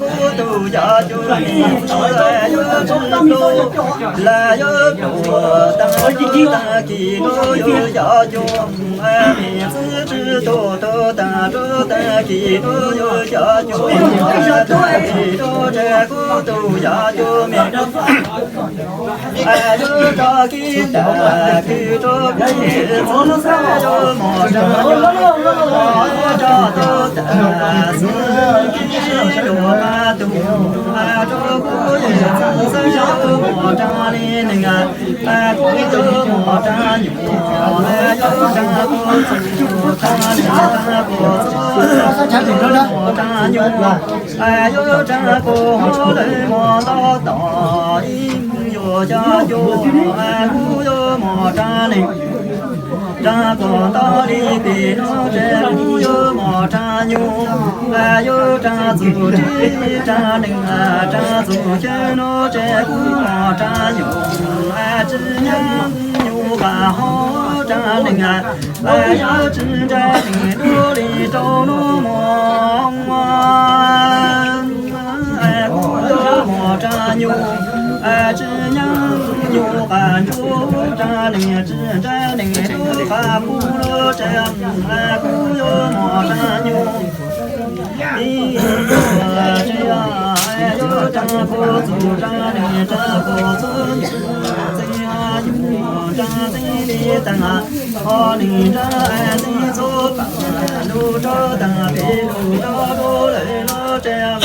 Kuv tus cov cuab mis txwv yuav tsis pluag, las yuav pluag tag tag kis rau yus cov cuab mis txwv tsis tuag tuag tag rau tag kis rau yus cov cuab mis txwv tag kis rau tsev kuv tus cov cuab mis. Yuav rov kis tag kis rau kuv txiv txwv yuav mos rau yus cov cuab tag xwb kis luag qab tus rau kuv yawm txiv xwb yuav mos rau li neeg. Kuv yuav mos rau nyuj, yuav rau kuv txuj, rau neeg rau kuv txuj, mos rau nyuj, yuav rau kuv hauv lawv mos nto tom ib yuav xyov cuab, kuv yuav mos rau neeg. Rau kom nto li pem no ces kuv yuav mos rau nyuj, yuav rau txuj ris, rau neeg, rau txuj xyab no ces kuv mos rau nyuj, tsis nyeej nyuj qab hov rau neeg, yuav tsis nrag neeg dua li rau hnub no. Kuv yuav mos rau nyuj, tsis nyeej nyuj qab ntsuab rau neeg, tsis nrag neeg dua qab kuv lub tsev, kuv yuav mos rau nyuj. Ib, yuav rau kuv txuj rau neeg rau kuv txuj, txeeb nyuj rau txeeb li tag, ho neeg rau txeeb txuj pam lub rau tag pem lub rau rau lawm lub tsev.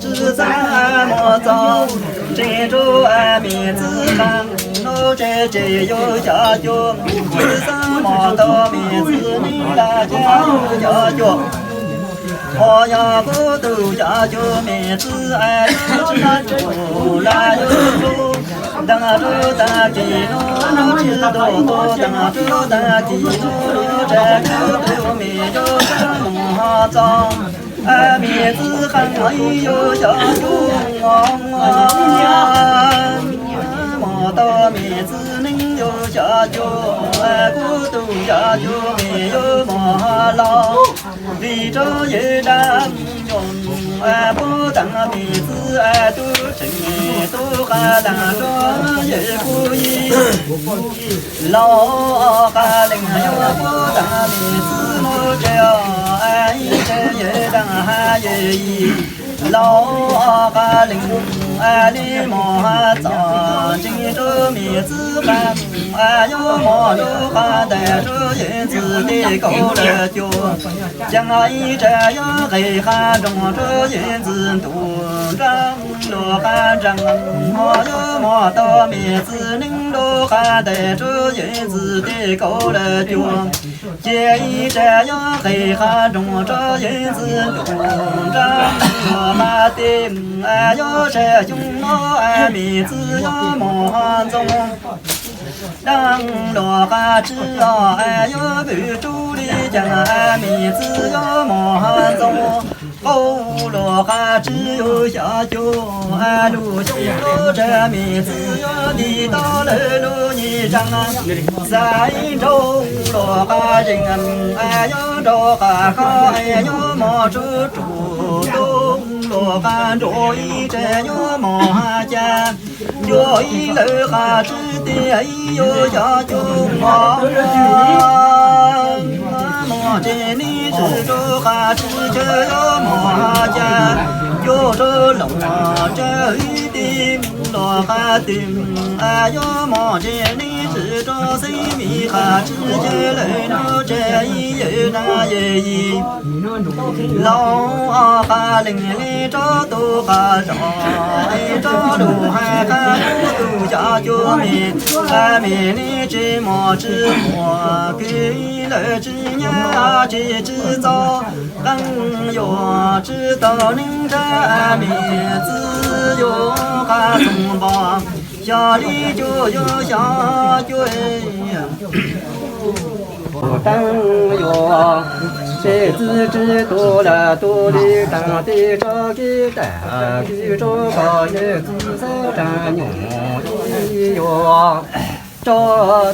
Tsis txaj muag txog, tseem rau mim txwv qeej, lub tsev ces yus cov cuab, tsis txaj muag tau mim txwv neeg laj ces yus cov cuab. Ho yog kuv tus cov cuab mim txwv es yuav tsis tau laj yuav tub, tag rau tag kis no tsis tau tub, tag rau tag kis no lub tsev kuv tus mim yuav txaj muag txog. Mim txwv qeej ib yuav cov cuab, muag tau mim txwv neeg yuav cov cuab, kuv tus cov cuab mim yuav muag los. Vim rau yawg dab nyoog puab tag mim txwv tub tseem tub qab tag rau yawg kuj yig. Los qab leeg yog puab tag mim txwv lub tsev, ib tsev yawg dab hab yawg yig. Los qab leeg li mos hab txog ntseeg rau mim txwv qeej, yuav mos lub qab ntais rau yawg ntxwv tej kaum lawm cuab. Ces ib tsev yuav nqes qab nroog rau yawg ntxwv ntuj nraag luag qab nraag, ho yuav mos tau mim txwv neeg lub qab ntais rau yawg ntxwv tej kaum lawm cuab. Ces ib tsev yuav nqes qab nroog rau yawg ntxwv ntuj nraag luag qab tej, yuav sab xyoo no mim txwv yuav mos ntxoov. Dab luag qab tsib os, yuav pw rub li cas mim txwv yuav mos ntxoov. Qaug luag qab tsib yuav xyov cuab, lub xyoo lub tsev mim txwv yuav nti tau lawm lub nyuag tsev. Xaiv nraug luag qab zeeg, yuav nraug qab kho, yuav mos tsuj tsuj tub luag qab nruab ib tsev yuav mos hab cas. Cuab ib lawv qab tsib tiag ib yuav xyov cuab mos. Mos tsev neeg tswv rau qab tsib chaw yuav mos hab cas. Cuab rau loog tsawg ib teg Los qab twg yuav mos ntseg neb tsis rau xeeb vim qab tsis yog lawm no tsev ib yawm na yawm yim. Laus ob qab leeg li rov tus qab zos es rov lus hais qab kuv tus xyov cuab me, me neb tsis mos tsis muag kwv lawm tsis nyob tsis tsis txog qeej yuav tsis tau neej nrab me txwv yuav qab xoo npog xyov li cuab yuav xyov cuab teeb yuav peb txwv tsis tu lawm tu li teeb tib tso kiv tag kwv rau kom yawg txwv xeeb tseem nyuam ib yuav tso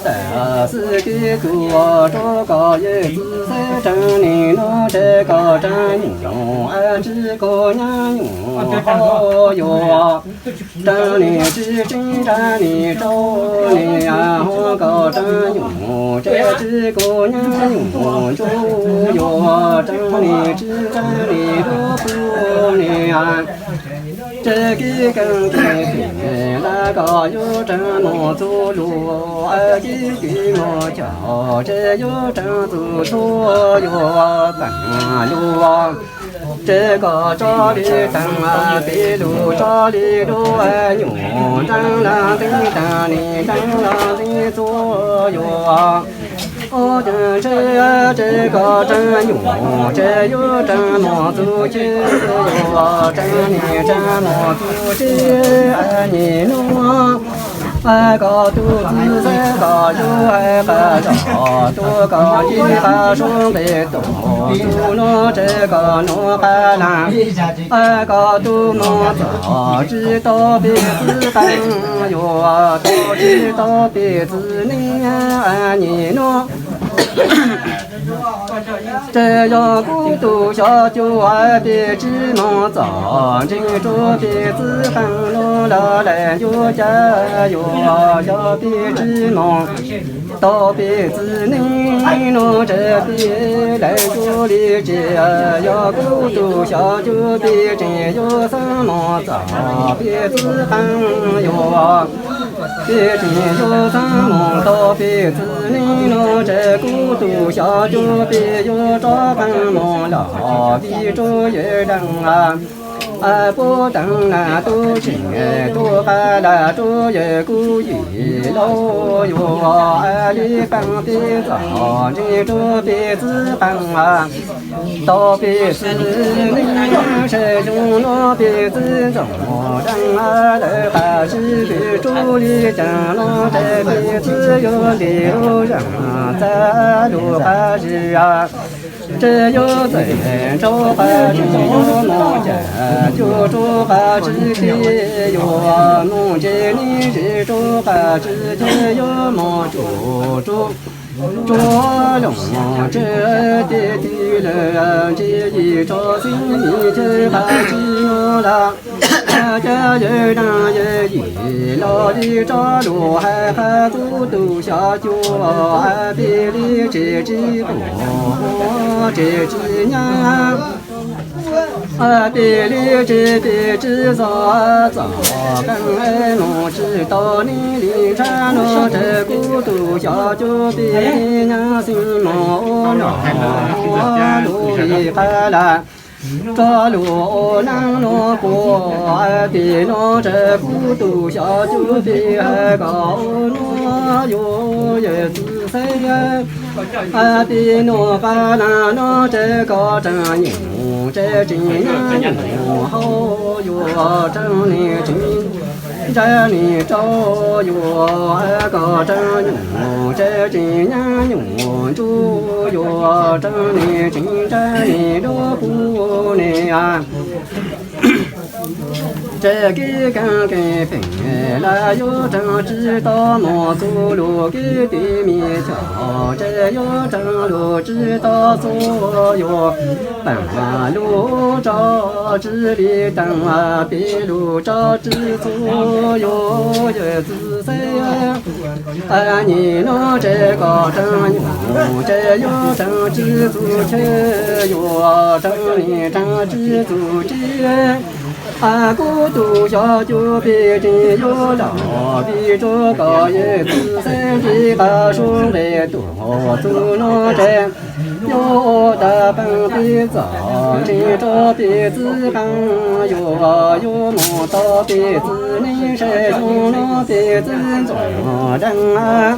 tag xwb kiv tu rau kom yawg txwv xeeb tseem nim no tsev kom tseem nyuam tsis kos nyab nyuam hau yuav tseem nim tsis tseeb tseem nim rau nim ho kom tseem nyuam tsev tsis kos nyab nyuam ntsuj yuav tseem nim tsis tseeb nim rau pub nim tsev kiv keeb kev phem lawm kom yuav tseem mus txuj lus kiv kwv mus cog tsev yuav tseem txuj txhua yuav teem lus tsev kom tso li teeb peb lus tso li lub nyuam nreeb los ntev teeb nim nreeb los ntev txhua yuav ob ceev tsev tsev kom tseem nyuam tsev yuav tseem mus txuj tsev yuav tseem nim tseem mus txuj tsev nim no kom tus txwv xeeb kom yug hais qab zos tus kom ci qab soo nqe tus tus no tsev kom no qab na kom tus mus txog tsis tau peb txwv qeej yuav tau tsis tau peb txwv neeb nim no tsev yog kuv tus xyov cuab peb tsis mus txog ntseeg rau peb txwv qeej no los lawm yuav cas yuav xyov peb tsis mus tau peb txwv neeb no tsev peb lawm cuab li tsev yog kuv tus xyov cuab peb tseem yuav xeeb mus txog peb txwv qeej yuav peb tseem yuav xeeb mus tau peb txwv neeb no tsev kuv tus xyov cuab peb yuav rov qeej mus los peb rau yawg dees puab teev na tub tseem tub qab lawm rau yawg kuv yim laus yuav li peem peb txog ntseeg rau peb txwv qeej tau peb txwv neeb seb zoo no peb txwv ntxoov dees lawm qab zib peb rau li cas no tsev peb txwv yuav ntes lub zeem txav lub qab zib tsev yuav txawm nrau qab zib yuav mus cas cuag rau qab zib tib yuav mus ntsej neb zeb rau qab zib ces yuav mus tsuj rau tsuj loos tsev tib tib lawm ntsej yim tso xib nim ces qab zib no lawm cas yawg dees yawg yim los li tso lus hais qab kuv tus xyov cuab peb li tsev tsis pom tsev tsis nyab peb li tsev peb tsis txog txog qeej mus tsis tau neeb li nrab no tsev kuv tus xyov cuab peb nyab xib mos ua nom ua lus li qab lawm tso lus ua neeb no kuv peb no tsev kuv tus xyov cuab peb hais kom ua no yuav yawg txwv xeeb peb no qab na no tsev kom tseem nyuam tsev tseem nyab nyuam hau yuav tseem nim tseem ntsa nim rau yuav kom tseem nyuam tsev tseem nyab nyuam ntsuj yuav tseem nim tseem ntsa nim lub qub nim tsev kiv keeb kev phem lawm yuav tseem tsis tau mus txuj lus kiv tib me choj tsev yuav tseem lus tsis tau txuj yuav teem lus tso tsis li teem peb lus tso tsis txuj yuav yawg txwv xeeb nim no tsev kom tseem nyuam tsev yuav tseem tsis txuj tsev yuav tseem nim tseem tsis txuj tsev Kuv tus xyov cuab peb tseem yuav los vim rau kom yawg txiv xeeb tsis qab sub nqe tuaj txug no tsev. Yuav ua tag qees peb txom ntseeg rau peb txiv qeej, yuav yuav mus tau peb txiv neej sai xyoo no peb txiv ntxoov deev.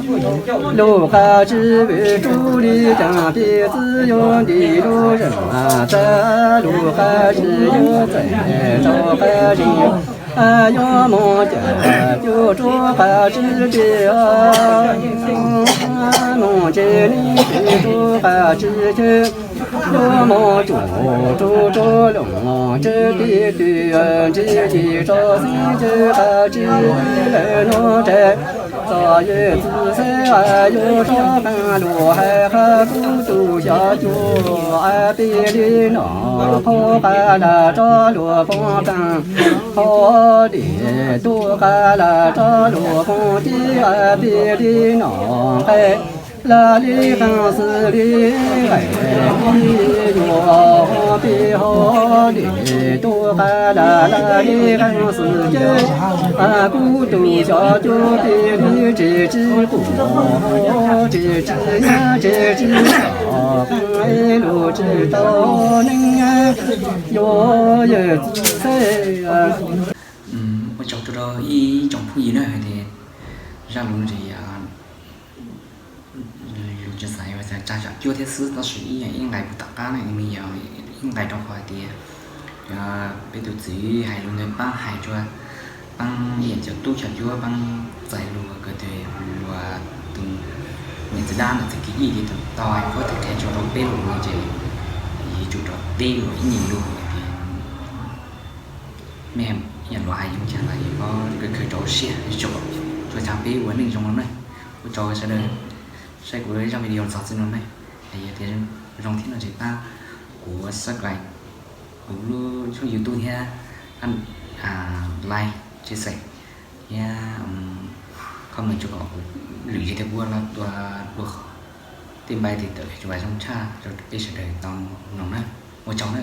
Lub qab tsib vwm rub li cas peb txiv yuav nti lub zeem tag, lub qab tsib yuav txais rau qab zeeg. Yuav mus cas cuag rub qab tsib peb, mus ntse neej tsis rub qab tsib ceg. Yuav mus cuag rub rub loos tseb peb tw, ntse tsis tso xeeb ceg qab tsib lawm no tsev. Txom yawg txiv xeeb yuav soj qeej lus hais qha kuv tus xyov cuab peb li no, qhov qab lam rov lus poob qeej, qhov dej tuaj qab lam rov lus poob tib peb li no nqe. Laj li qeej xwb li nqe, yuav peb hov dej tuaj qab lam laj li qeej xwb ceg. Kuv tus xyov cuab peb li tsis tsis qus, tsis tsis nyab tsis tsis txom qeej lus tsis tau neeg yuav yawg txiv xeeb. Ua tsaug rau ib tsoom phooj ywg na hais tias zaj lus no ces yus tsis xav yuav tsa zam cuab thiab xwb, tab sis ib yam ib nqais puag tom qab na, nws yog ib nqais rau qhov hais tias peb tus txiv hais lus ntawd pab hais rua, pab ib yam cov tub cov cuab pab txais lus kom tus, tus niam txiv dab ntawd txiv kwv yij thiab tus tau hais qhov txhais qhia tso rau peb lus no ces yuav tsum rov teb lus ib nyuag lus hais tias mej ib yam luag hais yoov tseg los yog khaws rau siab, yuav tsum tsa peb ua neej zoo no na. Ua tsaug sawv daws saib kuv zaj video txog txij no na. Yog tias zoo thiab no ces pab kuv subscribe kuv lub tshooj YouTube thiab, like, share thiab comment tso kom kuv lwm zaug thiab kuv los ua dua qhov tej npai tes tawm tsuas zoo tshaj rau peb sawv daws tau mloog na. Ua tsaug na.